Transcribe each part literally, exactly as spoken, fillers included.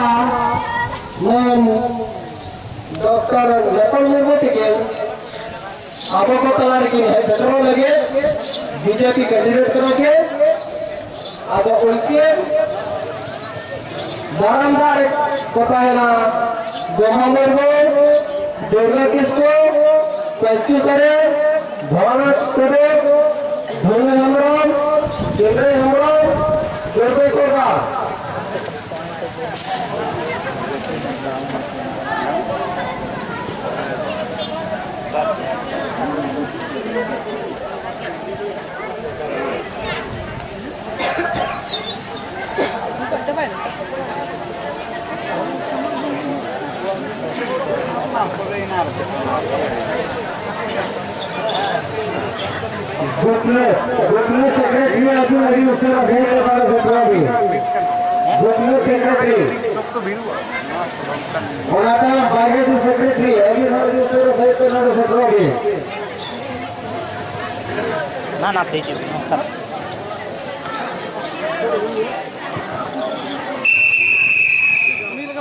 ᱢᱮᱢ doctor ᱧᱮᱯᱮᱞ ᱢᱩᱨᱢᱩ ᱛᱤᱠᱤᱱ ᱟᱵᱚ ᱠᱚ ᱛᱟᱞᱟ ᱨᱮᱠᱤᱱ ᱦᱮᱡ ᱥᱮᱴᱮᱨᱚᱜ ᱞᱟᱹᱜᱤᱫ᱾ ᱵᱤᱡᱮᱯᱤ ᱠᱮᱱᱰᱤᱰᱮᱴ ᱠᱟᱱᱟ ᱠᱤᱱ᱾ ᱟᱫᱚ ᱩᱱᱠᱤᱱ ᱫᱟᱨᱟᱢ ᱫᱟᱜ ᱨᱮ ᱠᱚ ᱛᱟᱦᱮᱱᱟ ᱜᱚᱢᱦᱟ ᱢᱩᱨᱢᱩ, ᱫᱩᱨᱜᱟ ᱠᱤᱥᱠᱩ, ᱯᱟᱹᱧᱪᱩ ᱥᱚᱨᱮᱱ, ᱵᱷᱚᱵᱚᱱᱟᱛᱷ ᱴᱩᱰᱩ, ᱫᱷᱚᱱᱩ ᱦᱮᱢᱵᱨᱚᱢ, ᱪᱤᱱᱨᱟᱹᱭ ᱦᱮᱢᱵᱨᱚᱢ, ᱫᱩᱨᱜᱟᱹᱭ ᱠᱚᱨᱫᱟ᱾ ᱜᱩᱴᱞᱟᱹ, ᱜᱩᱴᱞᱟᱹ ᱥᱮᱠᱨᱮᱴᱟᱨᱤ ᱟᱹᱰᱤ, ᱟᱹᱰᱤ ᱩᱥᱟᱹᱨᱟ ᱦᱮᱡ ᱞᱮᱱᱟ ᱥᱮᱴᱮᱨᱚᱜ ᱵᱤᱱ᱾ ᱜᱩᱴᱞᱟᱹ ᱥᱮᱠᱨᱮᱴᱟᱨᱤ᱾ ᱚᱱᱟ ᱛᱟᱭᱚᱢ ᱵᱟᱭᱨᱮ ᱨᱮᱱ ᱥᱮᱠᱨᱮᱴᱟᱨᱤ ᱟᱹᱰᱤ, ᱟᱹᱰᱤ ᱩᱥᱟᱹᱨᱟ ᱦᱮᱡ ᱠᱟᱛᱮ ᱱᱚᱰᱮ ᱥᱮᱴᱮᱨᱚᱜ ᱵᱤᱱ᱾ ᱱᱟ, ᱱᱟ, ᱛᱮᱡᱩ, ᱱᱚᱝᱠᱟ᱾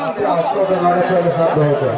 ᱟᱯᱮ ᱚᱠᱛᱚ ᱫᱚ ᱱᱚᱰᱮ ᱠᱷᱚᱱ ᱥᱟᱵ ᱫᱚᱦᱚᱭ ᱯᱮ᱾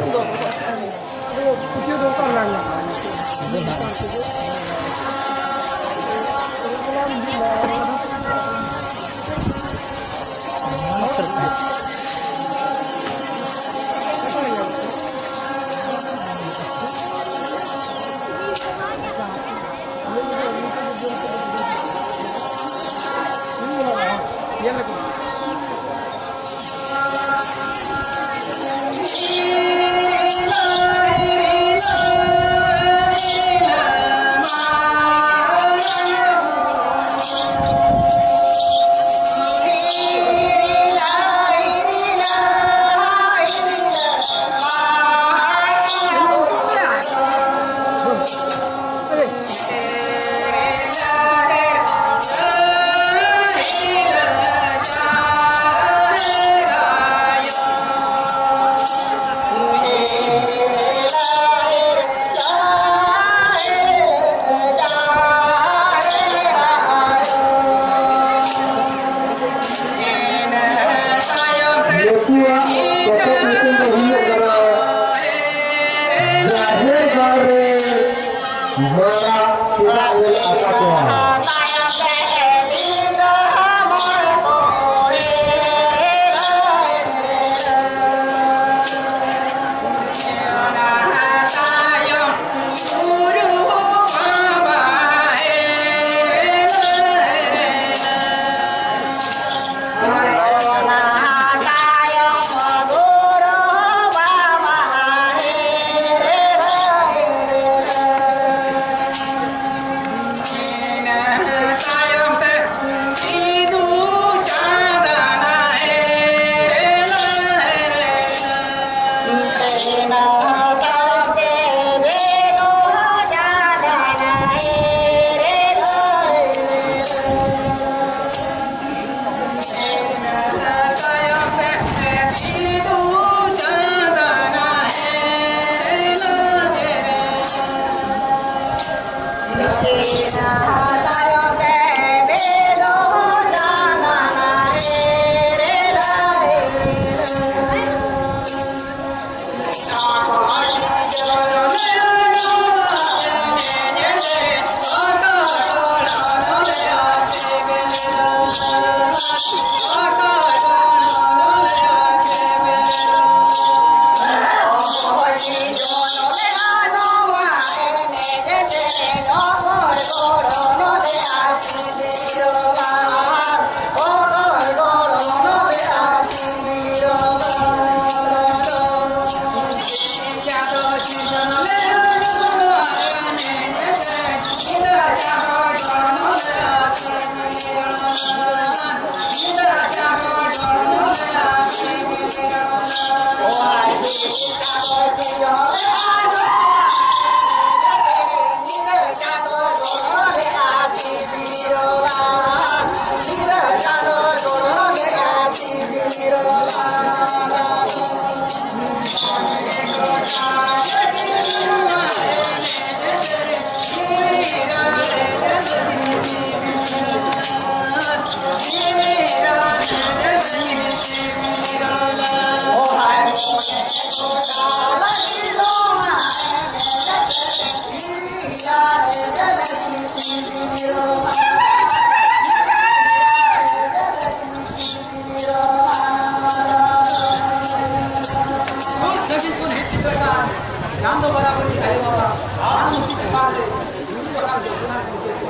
ᱪᱟᱸᱫᱚ ᱵᱟᱨᱟᱵᱟᱹᱨᱤ ᱟᱭᱳ ᱵᱟᱵᱟ, ᱟᱨ ᱩᱱᱠᱤᱱ ᱮᱢᱟᱱ ᱨᱮ ᱜᱩᱨᱩ ᱵᱟᱠᱷᱟᱱ ᱡᱚᱛᱚᱱᱟᱜ ᱜᱚᱢᱠᱮ ᱠᱚ᱾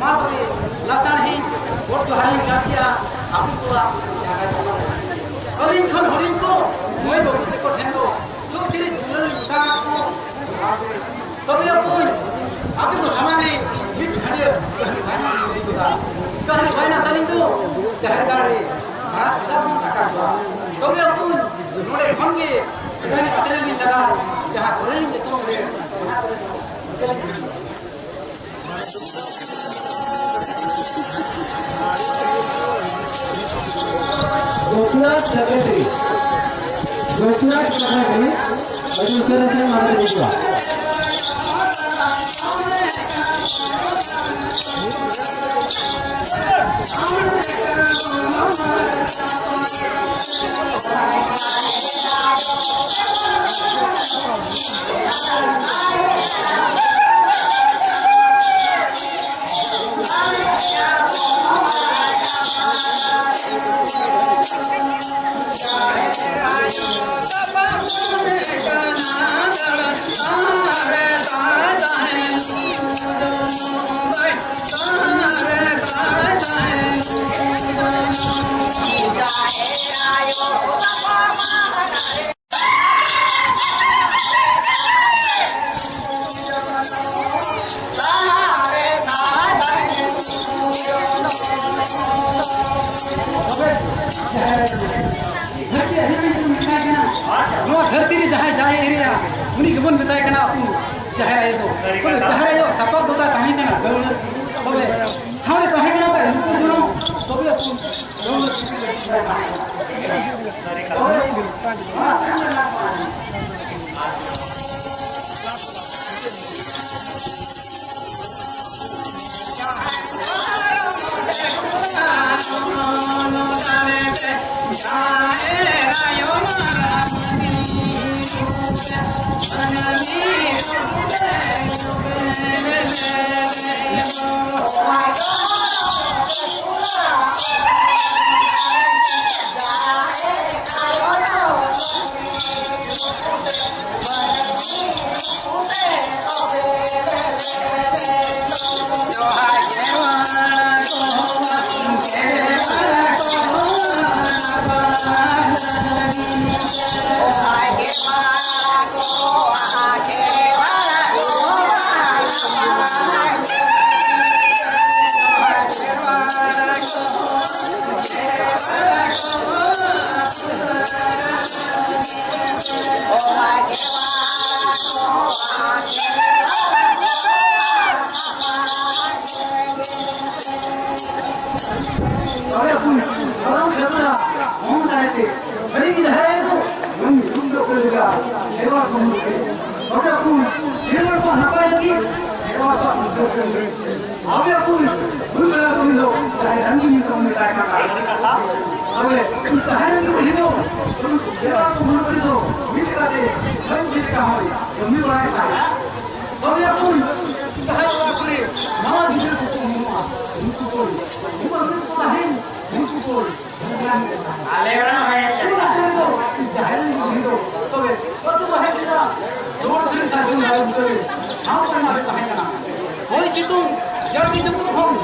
ᱢᱟ ᱛᱚᱵᱮ ᱞᱟᱥᱟᱲᱦᱮᱸᱫ ᱜᱚᱰ ᱡᱚᱦᱟᱨ ᱞᱤᱧ ᱪᱟᱞ ᱠᱮᱜᱼᱟ ᱟᱵᱚ ᱠᱚᱣᱟᱜ ᱡᱟᱸᱜᱟ ᱡᱚᱦᱟᱨ᱾ ᱟᱹᱞᱤᱧ ᱠᱷᱚᱱ ᱦᱩᱰᱤᱧ ᱠᱚ ᱢᱟᱹᱭ ᱵᱟᱹᱵᱩ ᱛᱟᱠᱚ ᱴᱷᱮᱱ ᱫᱚ ᱪᱚ ᱛᱤᱨᱤᱡ ᱫᱩᱞᱟᱹᱲ ᱞᱤᱧ ᱢᱮᱛᱟ ᱠᱚ᱾ ᱛᱚᱵᱮ ᱟᱹᱵᱩᱧ ᱟᱯᱮ ᱠᱚ ᱥᱟᱢᱟᱝ ᱨᱮ ᱢᱤᱫ ᱠᱷᱟᱹᱲᱭᱟᱹ ᱠᱟᱹᱦᱱᱤ ᱵᱟᱭᱱᱟ ᱞᱤᱧ ᱞᱟᱹᱭ ᱜᱚᱫᱟ᱾ ᱠᱟᱹᱦᱱᱤ ᱵᱟᱭᱱᱟ ᱛᱟᱹᱞᱤᱧ ᱫᱚ ᱡᱟᱦᱮᱨ ᱜᱟᱲ ᱨᱮ ᱢᱟᱨᱟᱜ ᱪᱮᱫᱟᱜ ᱵᱚᱱ ᱨᱟᱠᱟᱵ ᱠᱚᱣᱟ? ᱛᱚᱵᱮ ᱟᱹᱵᱩᱧ ᱱᱚᱰᱮ ᱠᱷᱚᱱ ᱜᱮ ᱠᱟᱹᱦᱱᱤ ᱟᱛᱨᱮ ᱞᱤᱧ ᱞᱟᱜᱟᱣ, ᱡᱟᱦᱟᱸ ᱠᱚᱨᱮ ᱞᱤᱧ ᱧᱩᱛᱩᱢ ᱞᱮᱫ, ᱚᱱᱟ ᱠᱚᱨᱮ ᱫᱚ ᱤᱱᱠᱟᱹ ᱞᱤᱧ ᱠᱟᱹᱦᱱᱤ᱾ ᱜᱳᱯᱤᱱᱟᱛᱷ ᱥᱮᱠᱨᱮᱴᱟᱨᱤ, ᱜᱳᱯᱤᱱᱟᱛᱷ ᱥᱮᱠᱨᱮᱴᱟᱨᱤ, ᱟᱹᱰᱤ ᱩᱥᱟᱹᱨᱟ ᱥᱮ ᱢᱟᱲᱟᱝ ᱨᱮ ᱦᱤᱡᱩᱜᱼᱟ᱾ ᱱᱚᱣᱟ ᱫᱷᱟᱹᱨᱛᱤ ᱨᱮ ᱡᱟᱦᱟᱸᱭ ᱡᱟᱦᱟᱸᱭ ᱮᱨᱮᱭᱟ, ᱩᱱᱤ ᱜᱮᱵᱚᱱ ᱢᱮᱛᱟᱭ ᱠᱟᱱᱟ ᱟᱵᱚ ᱡᱟᱦᱮᱨ ᱟᱭᱳ ᱫᱚ᱾ ᱛᱚᱵᱮ ᱡᱟᱦᱮᱨ ᱟᱭᱳ ᱥᱟᱯᱟᱵ ᱫᱚ ᱛᱟᱦᱮᱸ ᱠᱟᱱᱟ ᱫᱟᱹᱣᱲᱟᱹ᱾ ᱛᱚᱵᱮ ᱥᱟᱶᱨᱮ ᱛᱟᱦᱮᱸ ᱠᱟᱱᱟ ᱛᱟᱭ ᱞᱩᱠᱩ ᱡᱚᱱᱚᱢ᱾ ᱛᱚᱵᱮ ᱟᱵᱚ ᱫᱟᱹᱣᱲᱟᱹ ᱚᱸᱰᱮ ᱠᱷᱚᱱ ᱫᱷᱚᱨᱚᱢ ᱥᱮᱸᱫᱽᱨᱟ ᱢᱚᱱ ᱫᱟᱲᱮᱛᱮ ᱥᱟᱹᱨᱤ ᱜᱮ ᱡᱟᱦᱮᱨ ᱟᱭᱳ ᱫᱚ ᱱᱩᱭ ᱧᱩᱛᱩᱢ ᱫᱚ ᱚᱠᱚᱭ ᱞᱮᱠᱟ? ᱥᱮᱨᱣᱟ ᱠᱚ ᱦᱩᱭᱩᱜ ᱠᱟᱱᱟ᱾ ᱚᱸᱰᱮ ᱠᱷᱚᱱ ᱠᱷᱮᱞᱳᱰ ᱠᱚ ᱱᱟᱯᱟᱭ ᱞᱟᱹᱜᱤᱫ ᱥᱮᱨᱣᱟ ᱠᱚ ᱩᱫᱽᱜᱟᱹᱣ ᱠᱟᱱᱟ᱾ ᱟᱵᱚ ᱠᱷᱚᱱ ᱦᱩᱭ ᱵᱟᱲᱟ ᱠᱚ ᱫᱚ ᱡᱟᱦᱮᱨ ᱨᱟᱱ ᱜᱮ ᱧᱩᱛᱩᱢ ᱢᱮᱛᱟᱭ ᱠᱟᱱᱟ᱾ ᱛᱚᱵᱮ ᱩᱱᱤ ᱡᱟᱦᱮᱨ ᱟᱭᱳ ᱫᱚ ᱥᱮᱨᱣᱟ ᱠᱚ ᱦᱩᱭᱩᱜ ᱠᱟᱱᱟ ᱫᱚ ᱢᱤᱫ ᱠᱟᱛᱮ ᱵᱷᱟᱹᱜᱤ ᱞᱮᱠᱟ ᱦᱚᱸᱭ ᱠᱟᱹᱢᱤ ᱵᱟᱲᱟᱭ ᱠᱟᱱᱟ᱾ ᱛᱚᱵᱮ ᱠᱷᱚᱱ ᱡᱟᱦᱮᱨ ᱚᱲᱟᱜ ᱠᱚᱨᱮ ᱱᱟᱣᱟ ᱜᱤᱫᱽᱨᱟᱹ ᱠᱚᱠᱚ ᱧᱟᱢᱚᱜᱼᱟ, ᱩᱱᱠᱩ ᱠᱚ ᱩᱱᱠᱩ ᱠᱚ ᱛᱟᱦᱮᱱ, ᱩᱱᱠᱩ ᱠᱚ ᱟᱞᱮ ᱚᱲᱟᱜ ᱦᱚᱸ ᱦᱮᱡ ᱞᱮᱱᱟ᱾ ᱛᱚᱵᱮ ᱟᱹᱛᱩ ᱵᱟᱦᱮᱨ ᱠᱮᱫᱟ, ᱡᱮᱢᱚᱱ ᱥᱤᱨᱤᱧ ᱥᱟᱨᱡᱚᱢ ᱫᱟᱨᱮ ᱵᱩᱴᱟᱹ ᱨᱮ ᱴᱷᱟᱶ ᱠᱚ ᱮᱢᱟ ᱞᱮ ᱛᱟᱦᱮᱸ ᱠᱟᱱᱟ᱾ ᱦᱚᱭ ᱥᱤᱛᱩᱝ, ᱡᱟᱹᱲᱤ ᱡᱟᱹᱯᱩᱫ ᱠᱷᱚᱱ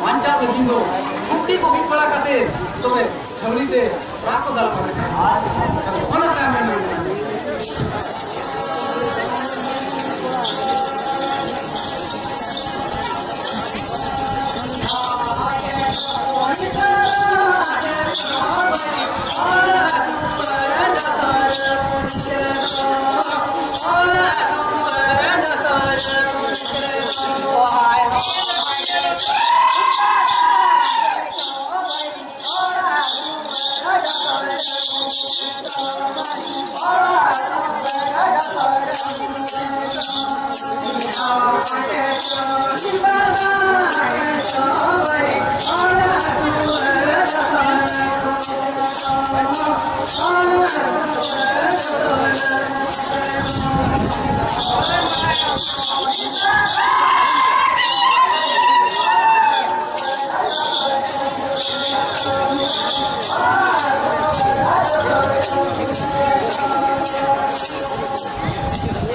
ᱵᱟᱧᱪᱟᱣ ᱞᱟᱹᱜᱤᱫ ᱫᱚ ᱠᱷᱩᱱᱴᱤ ᱠᱚ ᱵᱤᱫ ᱵᱟᱲᱟ ᱠᱟᱛᱮ, ᱛᱚᱵᱮ ᱥᱟᱹᱣᱲᱤ ᱛᱮ ᱚᱲᱟᱜ ᱠᱚ ᱫᱟᱞ ᱵᱟᱲᱟ ᱠᱟᱜᱼᱟ᱾ ᱚᱱᱟ ᱛᱟᱭᱚᱢ ᱨᱮ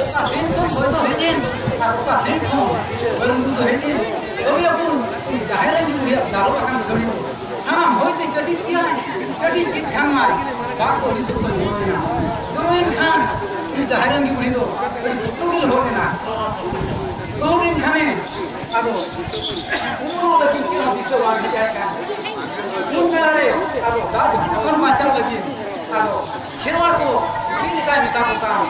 ᱚᱠᱟ ᱥᱮᱱ ᱠᱷᱚᱱ ᱦᱚᱭ ᱫᱚ ᱦᱮᱡ ᱮᱱ, ᱟᱨ ᱚᱠᱟ ᱥᱮᱱ ᱠᱷᱚᱱ ᱦᱚᱭ ᱨᱤᱢᱤᱞ ᱫᱚ ᱦᱮᱡ ᱮᱱ, ᱛᱚᱵᱮ ᱟᱵᱚ ᱩᱱᱤ ᱡᱟᱦᱮᱨ ᱨᱮ ᱩᱱᱤᱭᱟᱜ ᱫᱟᱞᱚᱵ ᱟᱠᱟᱱ ᱥᱟᱹᱲᱤᱢ ᱥᱟᱱᱟᱢ ᱦᱚᱭ ᱛᱮ ᱪᱟᱹᱴᱤᱡ ᱠᱮᱜᱼᱟᱭ᱾ ᱪᱟᱹᱴᱤᱡ ᱠᱮᱫ ᱠᱷᱟᱱ ᱢᱟ ᱫᱟᱜ ᱠᱚ ᱞᱤᱥᱩᱜ ᱠᱟᱱᱟ᱾ ᱦᱟᱭᱨᱟᱱ ᱜᱮ ᱵᱩᱲᱦᱤ ᱫᱚ ᱟᱹᱰᱤ ᱥᱚᱠᱛᱚ ᱜᱮ ᱞᱚᱦᱚᱫ ᱮᱱᱟ᱾ ᱞᱚᱦᱚᱫ ᱮᱱ ᱠᱷᱟᱱᱮ ᱟᱫᱚ ᱩᱢᱩᱜ ᱞᱟᱹᱜᱤᱫ ᱪᱮᱫ ᱦᱚᱸ ᱫᱤᱥᱟᱹ ᱵᱟᱝ ᱦᱮᱡ ᱟᱭ ᱠᱟᱱ᱾ ᱩᱱ ᱵᱮᱲᱟ ᱨᱮ ᱟᱫᱚ ᱫᱟᱜ ᱡᱟᱹᱯᱩᱫ ᱠᱷᱚᱱ ᱵᱟᱧᱪᱟᱣ ᱞᱟᱹᱜᱤᱫ ᱟᱫᱚ ᱠᱷᱮᱨᱣᱟᱲ ᱠᱚ ᱪᱮᱫ ᱞᱮᱠᱟᱭ ᱢᱮᱛᱟ ᱠᱚ ᱠᱟᱱ᱾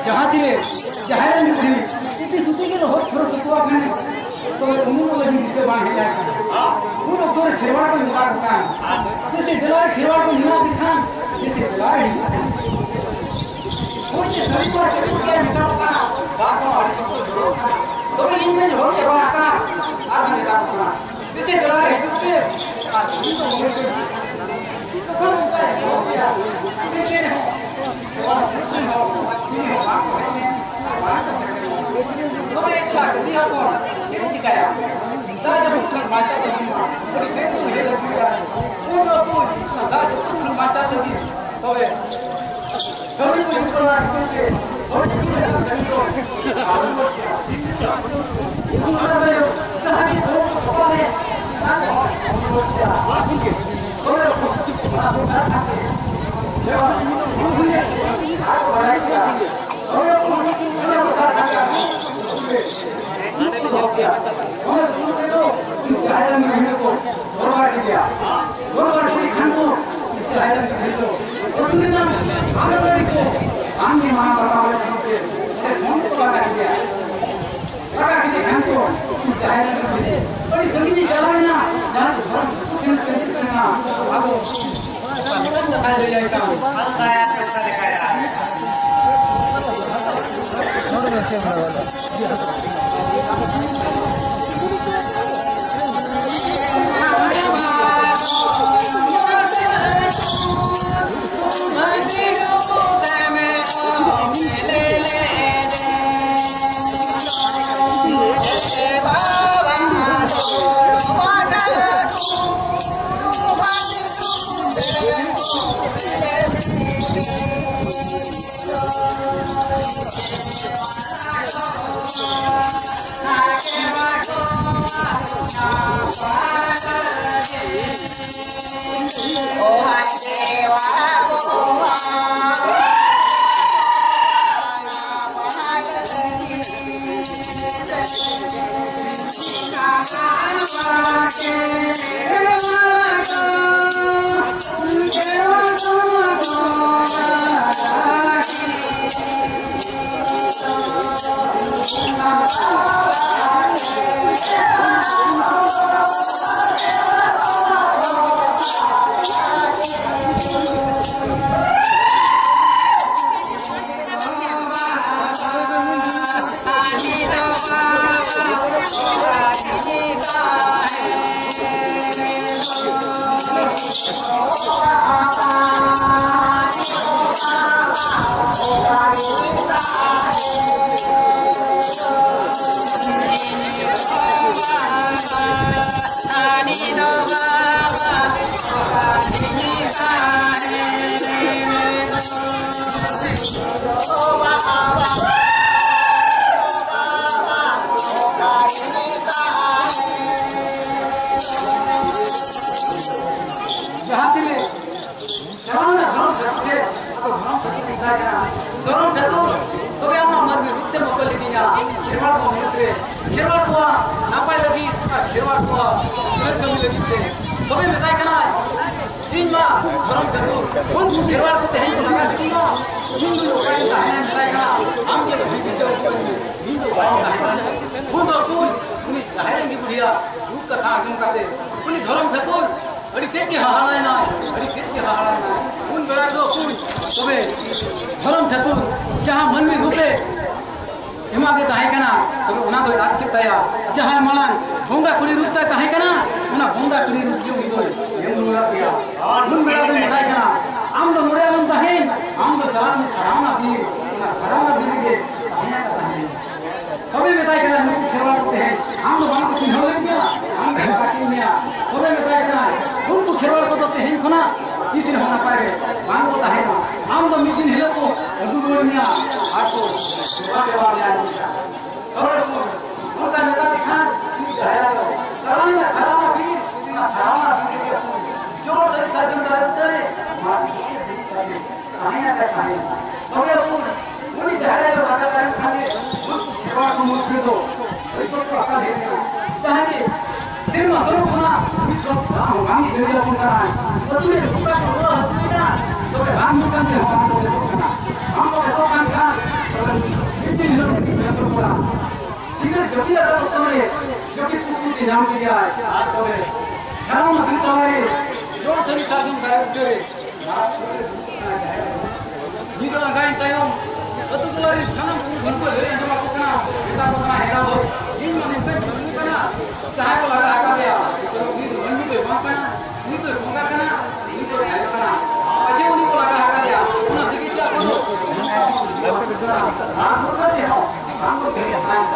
ᱡᱟᱦᱟᱸ ᱛᱤᱨᱮ ᱡᱟᱦᱟᱸᱭ ᱨᱮᱱ ᱠᱩᱲᱤ ᱤᱛᱤ ᱥᱩᱛᱤ ᱜᱮ ᱞᱚᱦᱚᱫ ᱪᱷᱚᱨᱚ ᱥᱚᱠᱚᱣᱟ ᱠᱟᱱᱟ, ᱛᱚᱵᱮ ᱩᱢᱩᱞ ᱞᱟᱹᱜᱤᱫ ᱫᱤᱥᱟᱹ ᱵᱟᱝ ᱦᱮᱡ ᱟᱠᱟᱱᱟ᱾ ᱩᱱ ᱚᱠᱛᱚ ᱨᱮ ᱠᱷᱮᱨᱣᱟᱲ ᱠᱚ ᱧᱮᱞᱟ ᱠᱚ ᱠᱷᱟᱱ, ᱡᱮᱥᱮ ᱫᱮᱞᱟ ᱨᱮ ᱠᱷᱮᱨᱣᱟᱲ ᱠᱚ ᱧᱮᱞᱟ ᱠᱚ ᱠᱷᱟᱱ, ᱡᱮᱥᱮ ᱫᱮᱞᱟ ᱨᱮ ᱦᱤᱡᱩᱜ ᱠᱷᱟᱱ᱾ ᱦᱳᱭ ᱪᱮ ᱥᱟᱹᱨᱤ ᱠᱚᱲᱟ ᱪᱮᱫ ᱠᱚ ᱢᱮᱛᱟ ᱠᱚ ᱠᱟᱱᱟ? ᱫᱟᱜ ᱠᱚ ᱟᱹᱰᱤ ᱥᱚᱠᱛᱚ ᱡᱚᱨᱚᱜ ᱠᱟᱱᱟ᱾ ᱛᱚᱵᱮ ᱤᱧ ᱢᱟᱧ ᱞᱚᱦᱚᱫ ᱪᱟᱵᱟ ᱟᱠᱟᱱᱟ᱾ ᱟᱨ ᱦᱚᱸ ᱢᱮᱛᱟ ᱠᱚ ᱠᱟᱱᱟ, ᱡᱮᱥᱮ ᱫᱮᱞᱟ ᱨᱮ ᱦᱤᱡᱩᱜ ᱯᱮ᱾ ᱟᱨ ᱩᱱᱤ ᱫᱚ ᱢᱚᱱᱮ ᱠᱚ ᱦᱤᱡᱩᱜ ᱠᱟᱱᱟ᱾ ᱛᱚᱠᱷᱚᱱ ᱚᱱᱠᱟ ᱮᱛᱚᱦᱚᱵ ᱠᱮᱫᱟ᱾ ᱩᱱᱤ ᱪᱮᱫ ᱦᱚᱸ ᱛᱚᱵᱮ ᱮᱠᱞᱟ ᱠᱩᱲᱤ ᱦᱚᱯᱚᱱ ᱪᱮᱫ ᱮ ᱪᱤᱠᱟᱹᱭᱟ? ᱫᱟᱜ ᱡᱟᱹᱯᱩᱫ ᱠᱷᱟᱱ ᱵᱟᱧᱪᱟᱣ ᱞᱟᱹᱜᱤᱫ ᱢᱟ ᱟᱹᱰᱤ ᱵᱮᱥ ᱩᱭᱦᱟᱹᱨ ᱟᱹᱪᱩᱨᱮᱜᱼᱟ᱾ ᱫᱚᱨᱠᱟᱨ ᱜᱮᱭᱟ᱾ ᱫᱚᱨᱠᱟᱨ ᱠᱚ ᱠᱷᱟᱱ ᱠᱚ ᱡᱟᱦᱮᱨ ᱨᱮᱱ ᱜᱤᱫᱽᱨᱟᱹ ᱫᱚ ᱟᱹᱛᱩ ᱨᱮᱱᱟᱜ ᱟᱞᱟᱫᱟ ᱨᱮᱠᱚ ᱵᱟᱝ ᱜᱮ ᱢᱟᱱᱟᱣ ᱵᱟᱛᱟᱣ ᱞᱮᱠᱷᱟᱱ ᱛᱮ ᱚᱸᱰᱮ ᱠᱷᱚᱱ ᱠᱚ ᱞᱟᱜᱟ ᱠᱮᱫᱮᱭᱟ᱾ ᱞᱟᱜᱟ ᱠᱮᱫᱮ ᱠᱷᱟᱱ ᱠᱚ ᱡᱟᱦᱮᱨ ᱨᱮᱱ ᱜᱤᱫᱽᱨᱟᱹ ᱟᱹᱰᱤ ᱥᱟᱺᱜᱤᱧ ᱮ ᱪᱟᱞᱟᱣ ᱮᱱᱟ᱾ ᱡᱟᱦᱟᱸ ᱫᱚ ᱫᱷᱚᱨᱚᱢ ᱴᱷᱤᱠᱟᱹᱱ ᱥᱟᱺᱜᱤᱧ ᱨᱮ ᱢᱮᱱᱟᱜᱼᱟ᱾ ᱟᱵᱚ ᱠᱟᱛᱷᱟ ᱞᱟᱹᱭ ᱟᱭ ᱠᱟᱱᱟ᱾ ᱢᱩᱫᱽᱨᱮ ᱠᱷᱮᱨᱣᱟᱲ ᱠᱚᱣᱟᱜ ᱱᱟᱯᱟᱭ ᱞᱟᱹᱜᱤᱫ ᱟᱨ ᱠᱷᱮᱨᱣᱟᱲ ᱠᱚᱣᱟᱜ ᱩᱭᱦᱟᱹᱨ ᱠᱟᱹᱢᱤ ᱞᱟᱹᱜᱤᱫ ᱛᱮ᱾ ᱛᱚᱵᱮ ᱢᱮᱛᱟᱭ ᱠᱟᱱᱟᱭ, ᱤᱧ ᱢᱟ ᱫᱷᱚᱨᱚᱢ ᱴᱷᱟᱹᱠᱩᱨ, ᱩᱱᱠᱩ ᱠᱷᱮᱨᱣᱟᱲ ᱠᱚ ᱛᱮᱦᱮᱧ ᱠᱚ ᱞᱟᱜᱟ ᱠᱤᱫᱤᱧᱟ, ᱤᱧ ᱫᱚ ᱚᱠᱟᱨᱮᱧ ᱛᱟᱦᱮᱱᱟ ᱢᱮᱛᱟᱭ ᱠᱟᱱᱟ, ᱟᱢ ᱜᱮ ᱦᱩᱫᱤᱥ ᱮᱢ ᱩᱫᱩᱜ ᱟᱹᱧ ᱢᱮ, ᱤᱧ ᱫᱚ ᱚᱠᱟᱨᱮᱧ ᱛᱟᱦᱮᱱᱟ᱾ ᱩᱱ ᱫᱚ ᱩᱱᱤ ᱡᱟᱦᱮᱨ ᱨᱮᱱ ᱜᱮ ᱵᱩᱰᱷᱤᱭᱟᱜ ᱫᱩᱠ ᱠᱟᱛᱷᱟ ᱟᱸᱡᱚᱢ ᱠᱟᱛᱮ ᱩᱱᱤ ᱫᱷᱚᱨᱚᱢ ᱴᱷᱟᱹᱠᱩᱨ ᱟᱹᱰᱤ ᱛᱮᱫ ᱜᱮ ᱦᱟᱦᱟᱲᱟᱭᱮᱱᱟᱭ, ᱟᱹᱰᱤ ᱛᱮᱫ ᱜᱮ ᱦᱟᱦᱟᱲᱟᱭᱮᱱᱟᱭ᱾ ᱩᱱ ᱵᱮᱲᱟ ᱨᱮᱫᱚ ᱩᱠᱩᱨ ᱛᱚᱵᱮ ᱫᱷᱚᱨᱚᱢ ᱴᱷᱟᱹᱠᱩᱨ ᱡᱟᱦᱟᱸ ᱢᱟᱹᱱᱢᱤ ᱨᱩᱯ ᱨᱮ ᱮᱢᱟ ᱜᱮ ᱛᱟᱦᱮᱸ ᱠᱟᱱᱟ, ᱛᱚᱵᱮ ᱚᱱᱟ ᱫᱚᱭ ᱟᱫ ᱠᱮᱫ ᱛᱟᱭᱟ᱾ ᱡᱟᱦᱟᱸᱭ ᱢᱟᱲᱟᱝ ᱵᱚᱸᱜᱟ ᱠᱩᱲᱤ ᱨᱩᱯ ᱛᱟᱭ ᱛᱟᱦᱮᱸ ᱠᱟᱱᱟ, ᱚᱱᱟ ᱵᱚᱸᱜᱟ ᱠᱩᱲᱤ ᱨᱩᱯ ᱜᱮ ᱩᱱᱤ ᱫᱚᱭ ᱮᱢ ᱨᱩᱣᱟᱹᱲᱟᱫ ᱮᱭᱟ᱾ ᱩᱱ ᱵᱮᱲᱟ ᱫᱚᱭ ᱢᱮᱛᱟᱭ ᱠᱟᱱᱟ, ᱟᱢ ᱫᱚ ᱱᱚᱰᱮ ᱟᱞᱚᱢ ᱛᱟᱦᱮᱱ, ᱟᱢ ᱫᱚ ᱪᱟᱞᱟᱜ ᱢᱮ ᱥᱟᱨᱟᱣᱱᱟ ᱵᱤᱨ, ᱚᱱᱟ ᱥᱟᱨᱟᱣᱱᱟ ᱵᱤᱨ ᱨᱮᱜᱮ ᱛᱟᱦᱮᱸ ᱛᱟᱦᱮᱸ᱾ ᱛᱚᱵᱮ ᱢᱮᱛᱟᱭ ᱠᱟᱱᱟ, ᱱᱩᱠᱩ ᱠᱷᱮᱨᱣᱟᱲ ᱠᱚ ᱛᱮᱦᱮᱧ ᱟᱢ ᱫᱚ ᱵᱟᱝ ᱠᱚ ᱪᱤᱱᱦᱟᱹᱣ ᱞᱮᱫ ᱢᱮᱭᱟ, ᱟᱢ ᱫᱚ ᱵᱟᱝ ᱠᱚ ᱢᱮᱭᱟ᱾ ᱛᱚᱵᱮ ᱢᱮᱛᱟᱭ ᱠᱟᱱᱟ, ᱩᱱᱠᱩ ᱠᱷᱮᱨᱣᱟᱲ ᱠᱚᱫᱚ ᱛᱮᱦᱮᱧ ᱠᱷᱚᱱᱟᱜ ᱛᱤᱥ ᱨᱮᱦᱚᱸ ᱱᱟᱯᱟᱭ ᱨᱮ ᱵᱟᱝ ᱠᱚ ᱛᱟᱦᱮᱱᱟ᱾ ᱟᱢ ᱫᱚ ᱢᱤᱫ ᱫᱤᱱ ᱦᱤᱞᱳᱜ ᱠᱚ ᱟᱹᱜᱩ ᱨᱩᱣᱟᱹᱲ ᱢᱮᱭᱟ ᱟᱨ ᱠᱚ ᱥᱮᱵᱟ ᱫᱮᱵᱟ ᱢᱮᱭᱟ᱾ ᱛᱚᱵᱮ ᱚᱱᱠᱟ ᱢᱮᱛᱟ ᱞᱮᱠᱷᱟᱱ ᱩᱱᱤ ᱡᱟᱦᱮᱨ ᱟᱭᱳ ᱪᱟᱞᱟᱣ ᱮᱱᱟ ᱥᱟᱨᱟᱣᱱᱟ ᱵᱤᱨ, ᱚᱱᱟ ᱥᱟᱨᱟᱣᱱᱟ ᱵᱤᱨ ᱨᱮᱜᱮ ᱡᱚᱲ ᱥᱟᱹᱨᱤ ᱥᱟᱨᱡᱚᱢ ᱫᱟᱨᱮ ᱵᱩᱴᱟᱹ ᱨᱮ ᱢᱟᱨ ᱠᱟᱛᱮ ᱛᱟᱦᱮᱸ ᱟᱠᱟᱫ ᱛᱟᱦᱮᱸ᱾ ᱛᱚᱵᱮ ᱩᱱ ᱩᱱᱤ ᱡᱟᱦᱮᱨ ᱟᱭᱳ ᱞᱟᱜᱟ ᱛᱟᱭᱚᱢ ᱠᱷᱟᱱ ᱜᱮ ᱩᱱᱠᱩ ᱠᱷᱮᱨᱣᱟᱲ ᱠᱚ ᱢᱩᱫᱽ ᱨᱮᱫᱚ ᱟᱹᱰᱤ ᱥᱚᱠᱛᱚ ᱟᱠᱟᱞ ᱦᱮᱡ ᱮᱱᱟ᱾ ᱡᱟᱦᱟᱸ ᱜᱮ ᱥᱮᱨᱢᱟ ᱥᱚᱨᱚᱜ ᱠᱷᱚᱱᱟᱜ ᱢᱤᱫ ᱫᱚ ᱫᱟᱜ ᱦᱚᱸ ᱵᱟᱝ ᱡᱟᱹᱲᱤ ᱟᱵᱚᱱ ᱠᱟᱱᱟ᱾ ᱟᱹᱛᱩ ᱨᱮ ᱱᱚᱝᱠᱟ ᱠᱚ ᱨᱩᱣᱟᱹ ᱦᱟᱹᱥᱩᱭᱮᱱᱟ, ᱛᱚᱵᱮ ᱨᱟᱱ ᱢᱩᱨᱜᱟᱹᱱ ᱛᱮᱦᱚᱸ ᱵᱟᱝ ᱠᱚ ᱵᱮᱥᱚᱜ ᱠᱟᱱᱟ᱾ ᱵᱟᱝ ᱠᱚ ᱵᱮᱥᱚᱜ ᱠᱟᱱ ᱠᱷᱟᱱ ᱛᱚᱵᱮ ᱢᱤᱫ ᱫᱤᱱ ᱦᱤᱞᱳᱜ ᱢᱤᱫ ᱫᱤᱱ ᱦᱤᱞᱳᱜ ᱠᱚᱲᱟ ᱥᱤᱸᱜᱟᱹᱲ ᱡᱟᱹᱯᱤᱫ ᱟᱠᱟᱫ ᱚᱠᱛᱚ ᱨᱮ ᱡᱟᱹᱯᱤᱫ ᱠᱩᱠᱢᱩ ᱛᱮ ᱧᱟᱢ ᱠᱮᱫᱮᱭᱟᱭ᱾ ᱟᱨ ᱛᱚᱵᱮ ᱥᱟᱨᱟᱣᱱᱟ ᱵᱤᱨ ᱛᱟᱞᱟᱨᱮ ᱡᱚᱲ ᱥᱟᱹᱨᱤ ᱥᱟᱨᱡᱚᱢ ᱫᱟᱨᱮ ᱵᱩᱴᱟᱹ ᱨᱮ ᱢᱟᱨᱟᱜ ᱠᱚ ᱫᱩᱲᱩᱵ ᱠᱟᱱᱟ ᱡᱟᱦᱮᱨ ᱨᱮ᱾ ᱧᱤᱫᱟᱹ ᱟᱸᱜᱟᱭᱮᱱ ᱛᱟᱭᱚᱢ ᱟᱹᱛᱩ ᱴᱚᱞᱟ ᱨᱮ ᱥᱟᱱᱟᱢ ᱠᱩᱲᱤ ᱦᱚᱲ ᱠᱚ ᱞᱟᱹᱭ ᱟᱸᱡᱚᱢ ᱟᱠᱚ ᱠᱟᱱᱟ, ᱢᱮᱛᱟ ᱠᱚ ᱠᱟᱱᱟ, ᱦᱮᱸᱫᱟ ᱫᱚ ᱤᱧ ᱢᱟ ᱱᱤᱝᱠᱟᱹᱧ ᱡᱩᱞᱩᱜ ᱠᱟᱱᱟ, ᱡᱟᱦᱟᱸᱭ ᱠᱚ ᱞᱟᱜᱟ ᱟᱠᱟᱫᱮᱭᱟ, ᱩᱱᱤ ᱫᱚ ᱢᱟᱹᱱᱢᱤ ᱫᱚᱭ ᱵᱟᱝ ᱠᱟᱱᱟ, ᱩᱱᱤ ᱫᱚᱭ ᱵᱚᱸᱜᱟ ᱠᱟᱱᱟ, ᱩᱱᱤ ᱫᱚᱭ ᱟᱭᱳ ᱠᱟᱱᱟ᱾ ᱟᱡᱮ ᱩᱱᱤ ᱠᱚ ᱞᱟᱜᱟ ᱟᱠᱟᱫᱮᱭᱟ, ᱚᱱᱟ ᱛᱮᱜᱮ ᱪᱮᱫ ᱟᱠᱚ ᱫᱚ ᱨᱟᱱ ᱢᱩᱨᱜᱟᱹᱱ ᱛᱮᱦᱚᱸ ᱵᱟᱝ ᱠᱚ ᱵᱮᱥᱚᱜ ᱠᱟᱱᱟ᱾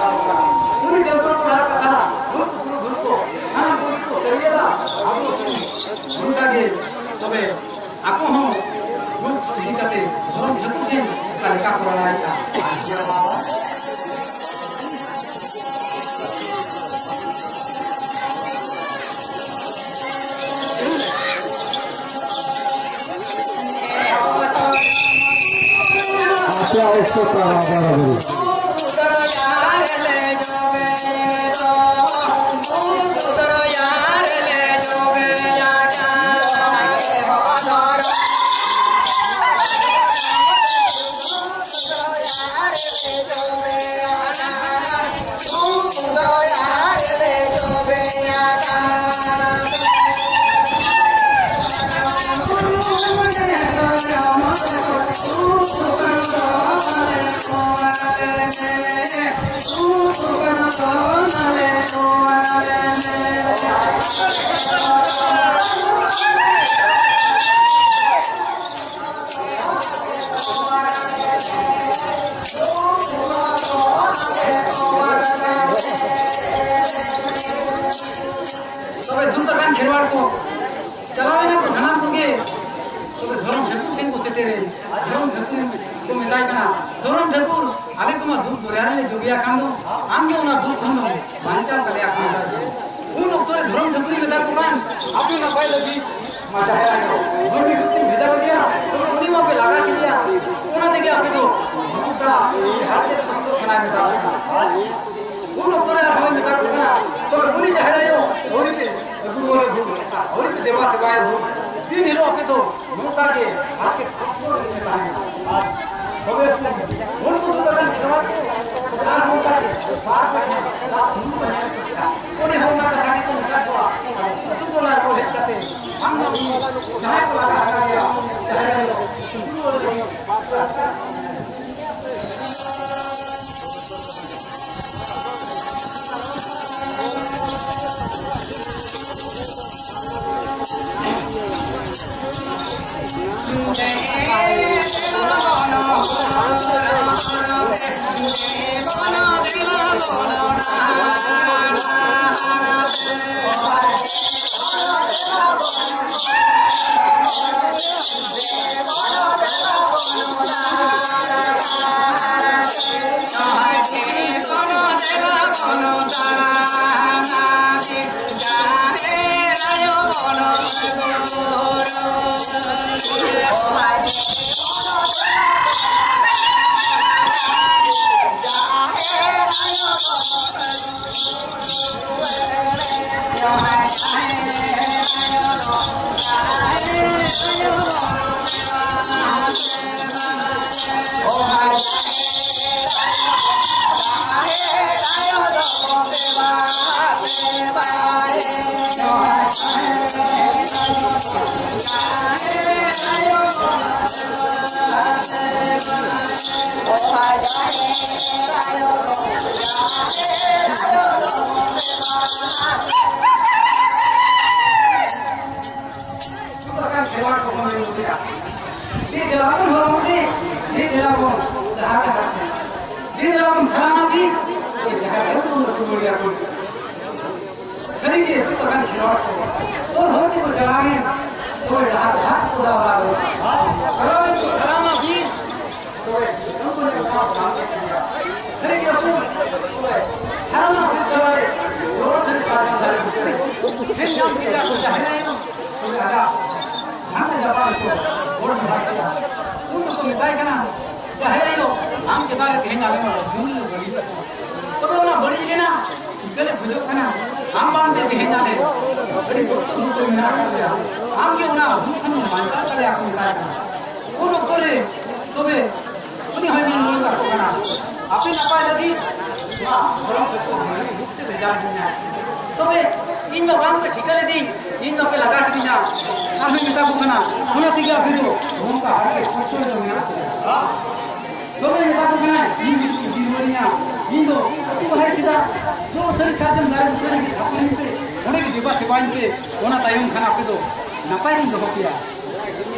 ᱩᱱᱤ ᱰᱟᱹᱵᱽᱨᱟᱹ ᱠᱚ ᱞᱟᱜᱟ ᱠᱟᱛᱷᱟ, ᱩᱱᱠᱩ ᱯᱩᱨᱩᱫᱷᱩᱞ ᱠᱚ ᱥᱟᱱᱟᱢ ᱠᱚᱜᱮ ᱠᱚ ᱥᱟᱹᱨᱤᱭᱟᱫᱟ᱾ ᱟᱵᱚ ᱚᱱᱠᱟ ᱜᱮ ᱛᱚᱵᱮ ᱟᱠᱚ ᱦᱚᱸ ᱨᱩᱯ ᱤᱫᱤ ᱠᱟᱛᱮ ᱫᱷᱚᱨᱚᱢ ᱴᱷᱟᱹᱠᱩᱨ ᱴᱷᱮᱱ ᱚᱠᱟ ᱞᱮᱠᱟ ᱠᱚ ᱨᱟᱲᱟᱭᱮᱫᱼᱟ᱾ ᱟᱯᱮᱭᱟᱜ ᱩᱛᱥᱚᱵ ᱯᱮ ᱟᱨᱟᱢᱵᱚᱭᱟ᱾ ᱛᱚᱵᱮ ᱫᱩᱠ ᱟᱠᱟᱱ ᱠᱷᱮᱨᱣᱟᱲ ᱠᱚ ᱪᱟᱞᱟᱣ ᱮᱱᱟ ᱠᱚ ᱥᱟᱱᱟᱢ ᱠᱚᱜᱮ᱾ ᱛᱚᱵᱮ ᱫᱷᱚᱨᱚᱢ ᱴᱷᱟᱹᱠᱩᱨ ᱴᱷᱮᱱ ᱠᱚ ᱥᱮᱴᱮᱨᱮᱱ᱾ ᱫᱷᱚᱨᱚᱢ ᱴᱷᱟᱹᱠᱩᱨ ᱠᱚ ᱢᱮᱛᱟᱭ ᱠᱟᱱᱟ, "ᱫᱷᱚᱨᱚᱢ ᱴᱷᱟᱹᱠᱩᱨ, ᱟᱞᱮ ᱠᱚᱢᱟ ᱫᱩᱠ ᱫᱚᱨᱭᱟ ᱨᱮᱞᱮ ᱡᱚᱵᱮ ᱟᱠᱟᱱ ᱫᱚ, ᱟᱢ ᱜᱮ ᱚᱱᱟ ᱫᱩᱠ ᱠᱷᱚᱱ ᱫᱚ ᱵᱟᱧᱪᱟᱣ ᱠᱟᱞᱮᱭᱟ ᱠᱚ ᱢᱮᱛᱟᱭ ᱠᱟᱱᱟ᱾" ᱩᱱ ᱚᱠᱛᱚ ᱨᱮ ᱫᱷᱚᱨᱚᱢ ᱴᱷᱟᱹᱠᱩᱨ ᱢᱮᱛᱟ ᱠᱚ ᱠᱟᱱ, "ᱟᱯᱮ ᱱᱟᱯᱟᱭ ᱞᱟᱹᱜᱤᱫ ᱢᱟ ᱡᱟᱦᱮᱨ ᱟᱭᱳ ᱢᱟᱹᱱᱢᱤ ᱨᱩᱯ ᱛᱤᱧ ᱵᱷᱮᱡᱟ ᱞᱮᱫᱮᱭᱟ, ᱛᱚᱵᱮ ᱩᱱᱤ ᱢᱟᱯᱮ ᱞᱟᱜᱟ ᱠᱮᱫᱮᱭᱟ, ᱚᱱᱟ ᱛᱮᱜᱮ ᱟᱯᱮ ᱫᱚ ᱱᱚᱝᱠᱟ ᱦᱟᱨᱠᱮᱛ ᱠᱚᱥᱴᱚᱜ ᱠᱟᱱᱟᱭ ᱢᱮᱛᱟ ᱠᱚ ᱠᱟᱱᱟ᱾" ᱩᱱ ᱚᱠᱛᱚ ᱨᱮ ᱟᱨᱦᱚᱸᱭ ᱢᱮᱛᱟ ᱠᱚ ᱠᱟᱱᱟ, "ᱛᱚᱵᱮ ᱩᱱᱤ ᱡᱟᱦᱮᱨ ᱟᱭᱳ ᱟᱹᱣᱨᱤ ᱯᱮ ᱟᱹᱜᱩ ᱨᱩᱣᱟᱹᱲᱮ ᱵᱷᱳᱨ, ᱟᱹᱣᱨᱤ ᱯᱮ ᱫᱮᱵᱟ ᱥᱮᱵᱟᱭᱮ ᱵᱷᱳᱨ, ᱫᱤᱱ ᱦᱤᱞᱳᱜ ᱟᱯᱮ ᱫᱚ ᱱᱚᱝᱠᱟ ᱜᱮ ᱦᱟᱨᱠᱮᱛ ᱠᱚᱥᱴᱚ ᱨᱮ ᱛᱟᱦᱮᱱᱟ᱾" ᱛᱚᱵᱮ ᱩᱱᱠᱩ ᱫᱚ ᱛᱟᱦᱮᱱ ᱠᱷᱮᱨᱣᱟᱲ ᱠᱚ ᱟᱨ ᱱᱚᱝᱠᱟ ᱜᱮ ᱵᱟᱨ ᱯᱮ ᱴᱷᱮᱱ ᱫᱟᱜ ᱥᱩᱱᱩᱢ ᱠᱚ ᱧᱮᱞ ᱦᱚᱪᱚ ᱠᱮᱫᱟ᱾ ᱚᱸᱰᱮ ᱦᱚᱸ ᱚᱱᱟ ᱠᱟᱛᱷᱟ ᱜᱮᱠᱚ ᱢᱮᱛᱟ ᱠᱚᱣᱟ, ᱟᱹᱛᱩ ᱴᱚᱞᱟ ᱨᱮ ᱦᱮᱡ ᱠᱟᱛᱮ ᱵᱟᱝ ᱡᱟᱦᱟᱸᱭ ᱠᱚ ᱞᱟᱜᱟ ᱟᱠᱟᱫ ᱜᱮᱭᱟ, ᱡᱟᱦᱟᱸᱭ ᱠᱚ ᱥᱟᱹᱨᱤᱜᱮ ᱪᱮᱫ ᱞᱮᱠᱟᱱ ᱠᱷᱮᱞᱣᱟᱲ ᱠᱚ᱾ ᱦᱚᱨ ᱦᱚᱨ ᱛᱮᱠᱚ ᱪᱟᱞᱟᱣᱮᱱ, ᱛᱚᱵᱮ ᱰᱟᱦᱟᱨ ᱰᱟᱦᱟᱨ ᱛᱮᱠᱚ ᱫᱟᱣ ᱵᱟᱲᱟ ᱞᱮᱫᱟ᱾ ᱪᱟᱞᱟᱣᱮᱱ ᱠᱚ ᱥᱟᱱᱟᱢᱟᱜ ᱵᱤᱨ, ᱛᱚᱵᱮ ᱩᱱᱠᱩ ᱞᱮᱠᱟ ᱵᱟᱝ ᱠᱚ ᱠᱷᱮᱞᱣᱟᱲ᱾ ᱥᱟᱹᱨᱤᱜᱮ ᱟᱵᱚ, ᱛᱚᱵᱮ ᱥᱟᱱᱟᱢᱟᱜ ᱵᱤᱨ ᱛᱟᱞᱟᱨᱮ ᱨᱚᱲ ᱥᱟᱹᱨᱤ ᱥᱟᱨᱡᱚᱢ ᱫᱟᱨᱮ ᱵᱩᱴᱟᱹ ᱨᱮ ᱥᱮᱱ ᱧᱟᱢ ᱠᱮᱫᱟ ᱠᱚ ᱡᱟᱦᱮᱨ ᱟᱭᱳ᱾ ᱛᱚᱵᱮ ᱟᱡᱟᱜ ᱦᱟᱸᱰᱮ ᱡᱟᱯᱟᱜ ᱨᱮᱠᱚ ᱜᱚᱰ ᱡᱚᱦᱟᱨ ᱠᱮᱫᱟ᱾ ᱩᱱ ᱫᱚᱠᱚ ᱢᱮᱛᱟᱭ ᱠᱟᱱᱟ, ᱡᱟᱦᱮᱨ ᱟᱭᱳ, ᱟᱢ ᱪᱮᱛᱟᱱ ᱨᱮ ᱛᱮᱦᱮᱧ ᱟᱞᱮ ᱢᱟ ᱟᱹᱰᱤ ᱡᱳᱨ ᱞᱮ ᱵᱟᱹᱲᱤᱡ ᱟᱠᱟᱱᱟ᱾ ᱛᱚᱵᱮ ᱚᱱᱟ ᱵᱟᱹᱲᱤᱡ ᱨᱮᱱᱟᱜ ᱪᱤᱠᱟᱹ ᱞᱮ ᱠᱷᱚᱡᱚᱜ ᱠᱟᱱᱟ, ᱟᱢ ᱵᱟᱝᱛᱮ ᱛᱮᱦᱮᱧ ᱟᱞᱮ ᱟᱹᱰᱤ ᱥᱚᱠᱛᱚ ᱫᱩᱠ ᱨᱮ ᱢᱮᱱᱟᱜ ᱟᱠᱟᱫ ᱞᱮᱭᱟ, ᱟᱢ ᱜᱮ ᱚᱱᱟ ᱦᱩᱞ ᱠᱷᱚᱱ ᱵᱟᱧᱪᱟᱣ ᱫᱟᱲᱮᱭᱟᱜ ᱠᱚ ᱢᱮᱛᱟᱭ ᱠᱟᱱᱟ᱾ ᱩᱱ ᱚᱠᱛᱚ ᱨᱮ ᱛᱚᱵᱮ ᱩᱱᱤ ᱦᱚᱸᱭ ᱢᱮᱱ ᱨᱩᱣᱟᱹᱲ ᱠᱟᱠᱚ ᱠᱟᱱᱟ, ᱟᱯᱮ ᱱᱟᱯᱟᱭ ᱞᱟᱹᱜᱤᱫ ᱱᱚᱣᱟ ᱫᱷᱚᱨᱚᱢ ᱠᱚ ᱢᱟᱹᱱᱢᱤ ᱨᱩᱯ ᱛᱮ ᱵᱷᱮᱡᱟ ᱞᱤᱫᱤᱧᱟ᱾ ᱛᱚᱵᱮ ᱤᱧ ᱫᱚ ᱵᱟᱝ ᱯᱮ ᱴᱷᱤᱠᱟᱹ ᱞᱤᱫᱤᱧ, ᱤᱧ ᱫᱚ ᱯᱮ ᱞᱟᱜᱟ ᱠᱤᱫᱤᱧᱟ᱾ ᱟᱨᱦᱚᱸᱧ ᱢᱮᱛᱟ ᱠᱚ ᱠᱟᱱᱟ, ᱚᱱᱟ ᱛᱮᱜᱮ ᱟᱯᱮ ᱫᱚ ᱱᱚᱝᱠᱟ ᱦᱟᱨᱠᱮᱛ ᱠᱚᱥᱴᱚ ᱨᱮᱫᱚ ᱢᱮᱱᱟᱜ ᱯᱮᱭᱟ᱾ ᱛᱚᱵᱮ ᱢᱮᱛᱟ ᱠᱚ ᱠᱟᱱᱟᱭ, ᱤᱧ ᱡᱩᱫᱤ ᱤᱫᱤ ᱨᱩᱣᱟᱹᱲᱤᱧᱟ, ᱤᱧ ᱫᱚ ᱟᱹᱛᱩ ᱵᱟᱦᱮᱨ ᱥᱮᱫᱟᱜ ᱡᱚ ᱥᱟᱹᱨᱤ ᱥᱟᱨᱡᱚᱢ ᱫᱟᱨᱮ ᱵᱩᱴᱟᱹ ᱨᱮᱜᱮ ᱛᱷᱟᱯᱚᱱᱤᱧ ᱯᱮ, ᱚᱸᱰᱮ ᱜᱮ ᱫᱮᱵᱟ ᱥᱮᱵᱟᱧ ᱯᱮ, ᱚᱱᱟ ᱛᱟᱭᱚᱢ ᱠᱷᱟᱱ ᱟᱯᱮ ᱫᱚ ᱱᱟᱯᱟᱭ ᱨᱤᱧ ᱫᱚᱦᱚ ᱯᱮᱭᱟ᱾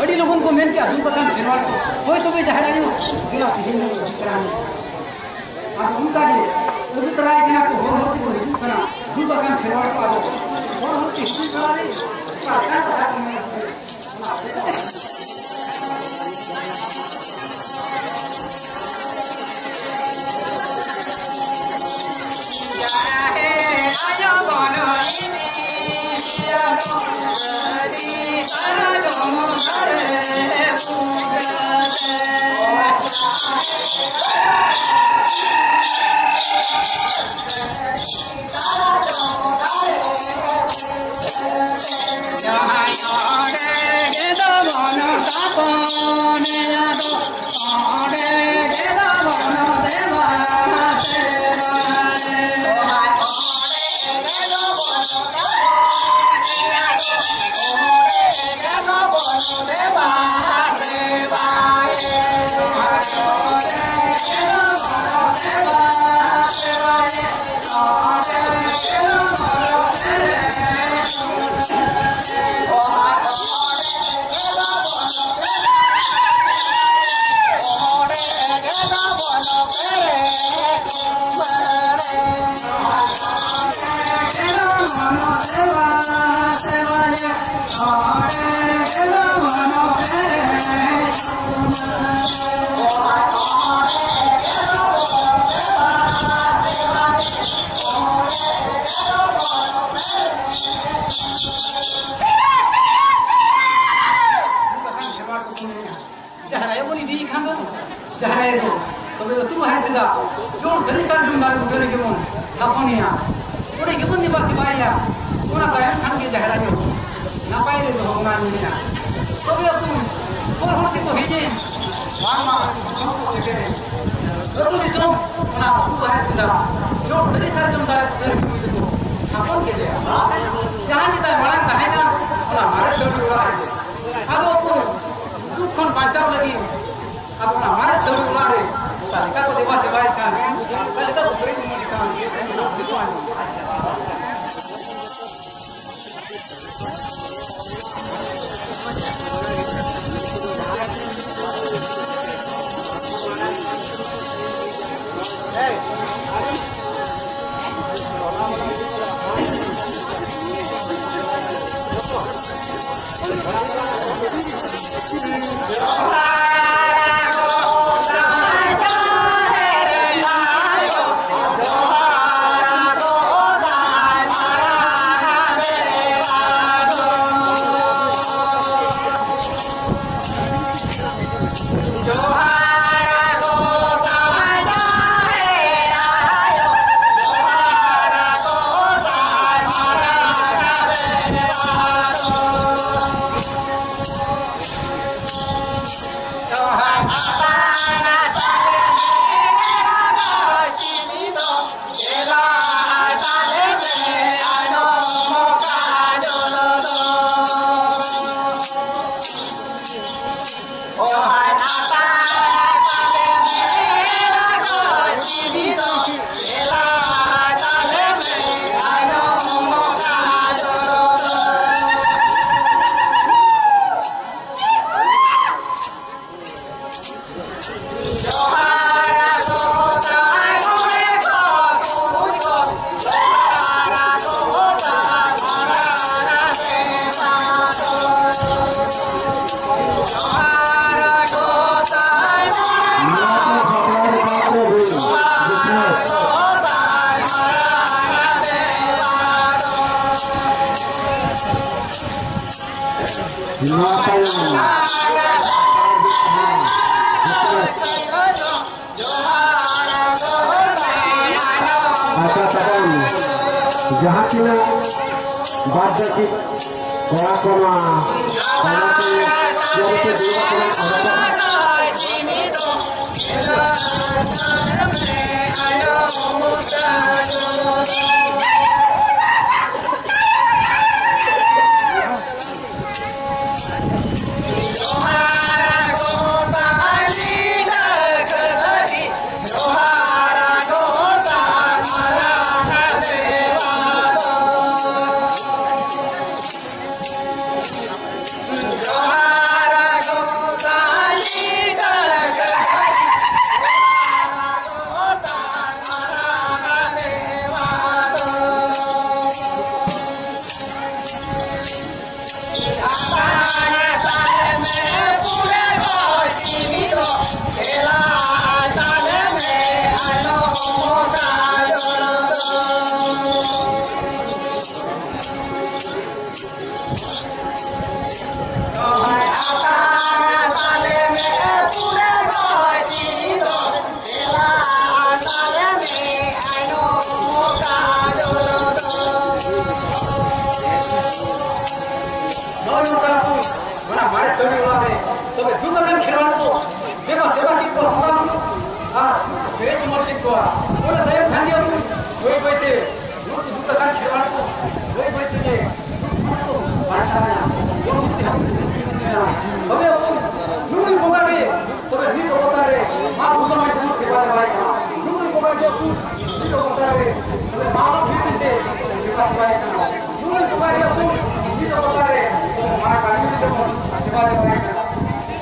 ᱟᱹᱰᱤ ᱞᱚᱜᱚᱱ ᱠᱚ ᱢᱮᱱ ᱠᱮᱜᱼᱟ, ᱫᱩᱠ ᱟᱠᱟᱱ ᱠᱷᱮᱨᱣᱟᱲ ᱠᱚ, ᱦᱳᱭ ᱛᱚᱵᱮ ᱡᱟᱦᱮᱨ ᱟᱭᱳ, ᱫᱮᱞᱟ ᱛᱮᱦᱮᱧ ᱫᱚ ᱤᱫᱤ ᱛᱟᱨᱟ ᱢᱮ᱾ ᱟᱨ ᱚᱱᱠᱟ ᱜᱮ ᱟᱹᱜᱩ ᱛᱟᱨᱟᱭ ᱠᱟᱱᱟ ᱠᱚ, ᱦᱚᱨ ᱦᱚᱨ ᱛᱮᱠᱚ ᱦᱤᱡᱩᱜ ᱠᱟᱱᱟ, ᱫᱩᱠ ᱟᱠᱟᱱ ᱠᱷᱮᱨᱣᱟᱲ ᱠᱚ ᱟᱫᱚ ᱦᱚᱨ ᱦᱚᱨ ᱛᱮ ᱦᱤᱡᱩᱜ ᱠᱟᱱᱟ ᱨᱮ, ᱚᱠᱟ ᱞᱮᱠᱟᱱ ᱠᱟᱛᱷᱟ ᱠᱚ ᱢᱮᱱᱟ᱾ ᱟᱹᱛᱩ ᱵᱟᱦᱟᱭ ᱥᱮᱫᱟ, ᱡᱚᱲ ᱥᱟᱹᱨᱤ ᱥᱟᱨᱡᱚᱢ ᱫᱟᱨᱮ ᱵᱩᱴᱟᱹ ᱨᱮᱜᱮ ᱵᱚᱱ ᱛᱷᱟᱯᱚᱱᱮᱭᱟ᱾ ᱚᱸᱰᱮ ᱜᱮᱵᱚᱱ ᱫᱮᱵᱟ ᱥᱮᱵᱟᱭᱮᱭᱟ᱾ ᱚᱱᱟ ᱛᱟᱭᱚᱢ ᱠᱷᱟᱱ ᱜᱮ ᱡᱟᱦᱮᱨ ᱟᱭᱳ ᱱᱟᱯᱟᱭ ᱨᱮ ᱫᱚᱦᱚ ᱵᱚᱱᱟ ᱢᱮᱱᱟ᱾ ᱛᱚᱵᱮ ᱟᱹᱛᱩ ᱦᱚᱲ ᱦᱚᱲ ᱛᱮᱠᱚ ᱦᱮᱡ ᱮᱱ, ᱵᱟᱝᱢᱟ ᱫᱤᱥᱚᱢ ᱠᱚ ᱥᱮᱴᱮᱨ ᱮᱱ᱾ ᱟᱹᱛᱩ ᱫᱤᱥᱚᱢ ᱚᱱᱟ ᱟᱹᱛᱩ ᱵᱟᱦᱟᱭ ᱥᱮᱫᱟ, ᱡᱚᱲ ᱥᱟᱹᱨᱤ ᱥᱟᱨᱡᱚᱢ ᱫᱟᱨᱮ ᱵᱩᱴᱟᱹ ᱨᱮᱜᱮ ᱩᱱᱤ ᱫᱚᱠᱚ ᱛᱷᱟᱯᱚᱱ ᱠᱮᱫᱮᱭᱟ᱾ ᱡᱟᱦᱟᱸ ᱪᱮᱛᱟᱱ ᱢᱟᱲᱟᱝ ᱛᱟᱦᱮᱸ ᱠᱟᱱ ᱚᱱᱟ ᱢᱟᱨᱮ ᱥᱟᱹᱣᱲᱤ ᱚᱲᱟᱜ ᱨᱮ᱾ ᱟᱫᱚ ᱟᱹᱛᱩ ᱫᱩᱠ ᱠᱷᱚᱱ ᱵᱟᱧᱪᱟᱣ ᱞᱟᱹᱜᱤᱫ ᱟᱫᱚ ᱚᱱᱟ ᱢᱟᱨᱮ ᱥᱟᱹᱣᱲᱤ ᱚᱲᱟᱜ ᱨᱮ ᱚᱠᱟ ᱞᱮᱠᱟ ᱠᱚ ᱫᱮᱵᱟ ᱥᱮᱵᱟᱭᱮ ᱠᱟᱱ, ᱚᱠᱟ ᱞᱮᱠᱟ ᱠᱚ ᱠᱚᱭᱚᱜ ᱡᱩᱢᱟᱹᱱ ᱠᱟᱱ, ᱚᱱᱟ ᱠᱚ ᱟᱸᱡᱚᱢ᱾ ᱱᱚᱣᱟ ᱛᱟᱭᱚᱢ ᱡᱟᱦᱟᱸ ᱛᱤᱱᱟᱹᱜ ᱵᱟᱫ ᱵᱟᱹᱠᱤ ᱠᱚᱲᱟ ᱠᱚ ᱱᱚᱣᱟ ᱯᱟᱨᱚᱢ ᱛᱮ ᱡᱚᱢ ᱛᱮ ᱫᱩᱲᱩᱵ ᱟᱠᱟᱱᱟ, ᱚᱸᱰᱮ ᱠᱚ ᱱᱚᱜᱼᱚᱭ ᱱᱚᱝᱠᱟ ᱠᱚ ᱚᱱᱟ ᱢᱟᱨᱮ ᱥᱟᱹᱲᱤ ᱚᱲᱟᱜ ᱨᱮ ᱛᱚᱵᱮ ᱫᱩᱠ ᱟᱠᱟᱱ ᱠᱷᱮᱨᱣᱟᱲ ᱠᱚ ᱫᱮᱵᱟ ᱥᱮᱵᱟ ᱠᱮᱫ ᱠᱚᱣᱟ, ᱦᱚᱸ ᱟᱨ ᱯᱮᱨᱮᱡ ᱩᱢᱟᱹᱨ ᱠᱮᱫ ᱠᱚᱣᱟ᱾ ᱚᱱᱟ ᱛᱟᱭᱚᱢ ᱠᱷᱟᱱ ᱜᱮ ᱩᱱᱠᱩ ᱵᱟᱹᱭ ᱵᱟᱹᱭ ᱛᱮ ᱱᱩᱠᱩ ᱫᱩᱠ ᱟᱠᱟᱱ ᱠᱷᱮᱨᱣᱟᱲ ᱠᱚ ᱵᱟᱹᱭ ᱵᱟᱹᱭ ᱛᱮᱜᱮ ᱵᱟᱧᱪᱟᱣ ᱮᱱᱟ᱾ ᱡᱚᱢ ᱧᱩ ᱛᱮ ᱦᱟᱹᱠᱩ ᱠᱚ ᱧᱩ ᱮᱱᱟ᱾ ᱛᱚᱵᱮ ᱟᱵᱚ ᱱᱩᱭ ᱵᱚᱸᱜᱟ ᱜᱮ ᱛᱚᱵᱮ ᱱᱤᱛ ᱚᱵᱚᱛᱟᱨ ᱨᱮ ᱢᱟ ᱵᱷᱩᱞ ᱢᱟᱭ ᱛᱮᱵᱚᱱ ᱥᱮᱵᱟ ᱫᱮᱵᱟᱭ ᱠᱟᱱᱟ᱾ ᱱᱩᱭ ᱵᱚᱸᱜᱟ ᱜᱮ ᱟᱵᱚ ᱱᱤᱛ ᱚᱵᱚᱛᱟᱨ ᱨᱮ ᱛᱚᱵᱮ ᱢᱟ ᱵᱷᱤᱲ ᱢᱮᱱᱛᱮ ᱥᱮᱵᱟ ᱫᱮᱵᱟᱭ ᱠᱟᱱᱟ᱾ ᱱᱩᱭ ᱵᱚᱸᱜᱟ ᱜᱮ ᱟᱵᱚ ᱱᱤᱛ ᱚᱵᱚᱛᱟᱨ ᱨᱮ ᱛᱚᱵᱮ ᱢᱟ ᱠᱟᱹᱢᱤ ᱢᱮᱱᱛᱮ ᱵᱚᱱ ᱥᱮᱵᱟ ᱫᱮᱵᱟᱭ ᱠᱟᱱᱟ᱾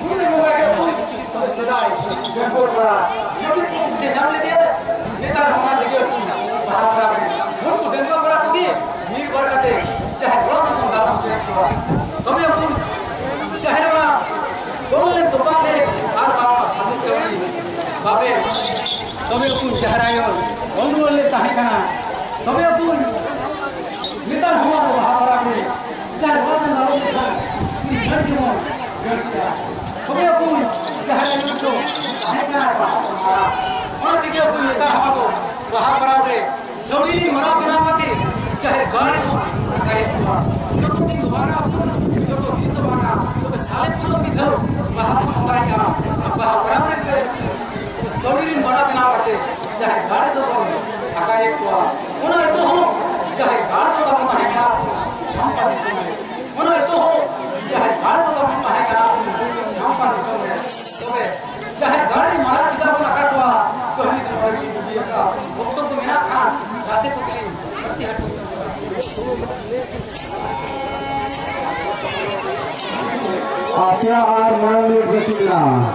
ᱱᱩᱭ ᱵᱚᱸᱜᱟ ᱜᱮ ᱟᱵᱚ ᱥᱮᱫᱟᱭ ᱰᱟᱺᱜᱩᱣᱟᱹ ᱠᱚᱲᱟ ᱡᱩᱫᱤ ᱠᱚ ᱧᱟᱢ ᱞᱮᱫᱮᱭᱟ, ᱱᱮᱛᱟᱨ ᱦᱚᱸ ᱚᱱᱟ ᱛᱮᱜᱮ ᱵᱟᱦᱟ ᱯᱚᱨᱚᱵᱽ ᱨᱮ ᱱᱩᱠᱩ ᱰᱟᱺᱜᱩᱣᱟᱹ ᱠᱚᱲᱟ ᱠᱚᱜᱮ ᱢᱤᱫ ᱵᱟᱨ ᱠᱟᱛᱮ ᱡᱟᱦᱮᱨ ᱚᱲᱟᱜ ᱨᱮᱵᱚᱱ ᱫᱟᱨᱟᱢ ᱦᱚᱪᱚᱭᱮᱫ ᱠᱚᱣᱟ᱾ ᱛᱚᱵᱮ ᱟᱵᱚ ᱡᱟᱦᱮᱨ ᱚᱲᱟᱜ ᱵᱚᱞᱚ ᱞᱮᱱ ᱛᱚᱯᱟ ᱛᱮ ᱟᱨ ᱵᱟᱝ ᱥᱟᱹᱨᱤ ᱥᱟᱹᱣᱲᱤ ᱵᱟᱵᱮ, ᱛᱚᱵᱮ ᱟᱵᱚ ᱡᱟᱦᱮᱨ ᱟᱭᱳ ᱚᱞ ᱨᱩᱣᱟᱹᱲ ᱞᱮ ᱛᱟᱦᱮᱸ ᱠᱟᱱᱟ᱾ ᱛᱚᱵᱮ ᱟᱵᱚ ᱱᱮᱛᱟᱨ ᱦᱚᱸ ᱟᱵᱚ ᱵᱟᱦᱟ ᱯᱚᱨᱚᱵᱽ ᱨᱮ ᱡᱟᱦᱟᱸ ᱱᱚᱣᱟ ᱵᱚᱱ ᱫᱟᱲᱮ ᱞᱮᱠᱷᱟᱱ ᱩᱱᱤ ᱡᱟᱹᱲ ᱡᱮᱢᱚᱱ ᱡᱟᱹᱲ ᱠᱮᱜᱼᱟ᱾ ᱛᱚᱵᱮ ᱟᱵᱚ ᱡᱟᱦᱟᱸ ᱨᱮ ᱱᱤᱛᱚᱜ ᱛᱟᱦᱮᱸ ᱠᱟᱱᱟ ᱵᱟᱦᱟ ᱯᱚᱨᱚᱵᱽ, ᱚᱱᱟ ᱛᱮᱜᱮ ᱟᱵᱚ ᱱᱮᱛᱟᱨ ᱦᱚᱸ ᱟᱵᱚ ᱵᱟᱦᱟ ᱯᱚᱨᱚᱵᱽ ᱨᱮ ᱥᱟᱹᱣᱲᱤ ᱢᱟᱨᱟᱣ ᱵᱮᱱᱟᱣ ᱠᱟᱛᱮ ᱡᱟᱦᱮᱨ ᱜᱟᱲ ᱨᱮᱵᱚᱱ ᱟᱠᱟᱭᱮᱫ ᱠᱚᱣᱟ᱾ ᱡᱚᱛᱚ ᱫᱤᱱ ᱫᱚ ᱵᱟᱝᱟ, ᱡᱚᱛᱚ ᱫᱤᱱ ᱫᱚ ᱵᱟᱝᱟ, ᱛᱚᱵᱮ ᱥᱟᱞᱮ ᱯᱩᱨᱟᱹ ᱢᱤᱫ ᱫᱷᱟᱣ ᱵᱟᱦᱟ ᱵᱚᱱ ᱵᱚᱸᱜᱟᱭᱮᱫᱼᱟ᱾ ᱵᱟᱦᱟ ᱯᱚᱨᱚᱵᱽ ᱨᱮ ᱥᱟᱹᱲᱤ ᱨᱤᱱ ᱵᱟᱲᱟ ᱵᱮᱱᱟᱣ ᱠᱟᱛᱮ ᱡᱟᱦᱮᱨ ᱜᱟᱲ ᱨᱮᱫᱚ ᱵᱚᱱ ᱟᱠᱟᱭᱮᱫ ᱠᱚᱣᱟ᱾ ᱚᱱᱟ ᱮᱛᱚᱦᱚᱵ ᱡᱟᱦᱮᱨ ᱜᱟᱲ ᱫᱚ ᱛᱟᱵᱚᱱ ᱛᱟᱦᱮᱸ ᱠᱟᱱᱟ ᱪᱷᱟᱢᱯᱟ ᱫᱤᱥᱚᱢ ᱨᱮ᱾ ᱚᱱᱟ ᱮᱛᱚᱦᱚᱵ ᱡᱟᱦᱮᱨ ᱜᱟᱲ ᱫᱚ ᱛᱟᱵᱚᱱ ᱛᱟᱦᱮᱸ ᱠᱟᱱᱟ ᱪᱷᱟᱢᱯᱟ ᱫᱤᱥᱚᱢ ᱨᱮ᱾ ᱛᱚᱵᱮ ᱡᱟᱦᱮᱨ ᱜᱟᱲ ᱨᱮ ᱢᱟᱨᱟᱜ ᱪᱮᱫᱟᱜ ᱵᱚᱱ ᱟᱠᱟ ᱠᱚᱣᱟ? ᱠᱟᱹᱦᱱᱤ ᱫᱚ ᱱᱚᱰᱮ ᱜᱮᱧ ᱵᱩᱜᱤ ᱟᱠᱟᱫᱼᱟ᱾ ᱚᱠᱛᱚ ᱠᱚ ᱢᱮᱱᱟᱜ ᱠᱷᱟᱱ ᱱᱟᱥᱮ ᱠᱚ ᱛᱮᱞᱤᱧ ᱵᱟᱹᱲᱛᱤ ᱦᱟᱹᱴᱤᱧ ᱠᱟᱱᱟ᱾ ᱟᱯᱮᱭᱟᱜ ᱟᱨ ᱢᱚᱬᱮ ᱢᱤᱱᱤᱴ ᱵᱟᱹᱠᱤ ᱢᱮᱱᱟᱜᱼᱟ᱾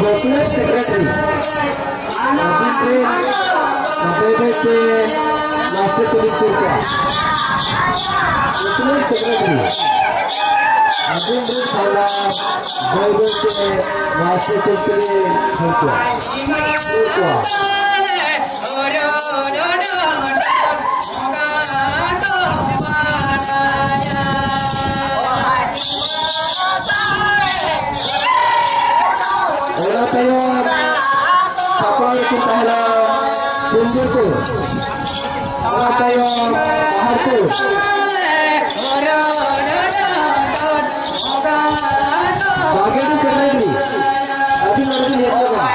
ᱜᱚᱵᱷᱨᱱᱢᱮᱱᱴ ᱥᱮᱠᱨᱮᱴᱟᱨᱤ ᱟᱹᱵᱤᱱ ᱴᱷᱮᱱ ᱵᱟᱹᱭ ᱵᱟᱹᱭ ᱛᱮ ᱢᱟᱥᱴᱟᱨ ᱠᱚᱞᱮᱡᱽ ᱥᱩᱨ ᱠᱚᱜᱼᱟ᱾ ᱜᱚᱵᱷᱨᱱᱢᱮᱱᱴ ᱥᱮᱠᱨᱮᱴᱟᱨᱤ ᱟᱹᱵᱤᱱ ᱨᱮᱱ ᱥᱟᱞᱟ ᱵᱟᱹᱭ ᱵᱟᱹᱭ ᱛᱮ ᱢᱟᱥᱴᱟᱨ ᱠᱚᱞᱮᱡᱽ ᱥᱩᱨ ᱠᱚᱜᱼᱟ᱾ ᱥᱩᱨ ᱠᱚᱜᱼᱟ᱾ ᱚᱱᱟ ᱛᱟᱭᱚᱢ ᱥᱟᱯᱲᱟᱣ ᱨᱮᱠᱤᱱ ᱛᱟᱦᱮᱱᱟ ᱠᱩᱧᱡᱩᱨ ᱠᱚ, ᱚᱱᱟ ᱛᱟᱭᱚᱢ ᱯᱟᱦᱟᱲ ᱠᱚ᱾ ᱵᱟᱜᱮ ᱫᱚ ᱪᱮᱱᱱᱟᱭ ᱜᱮ᱾ ᱟᱹᱰᱤ ᱢᱚᱡᱽ ᱜᱮ ᱧᱮᱞ ᱧᱟᱢᱚᱜᱼᱟ᱾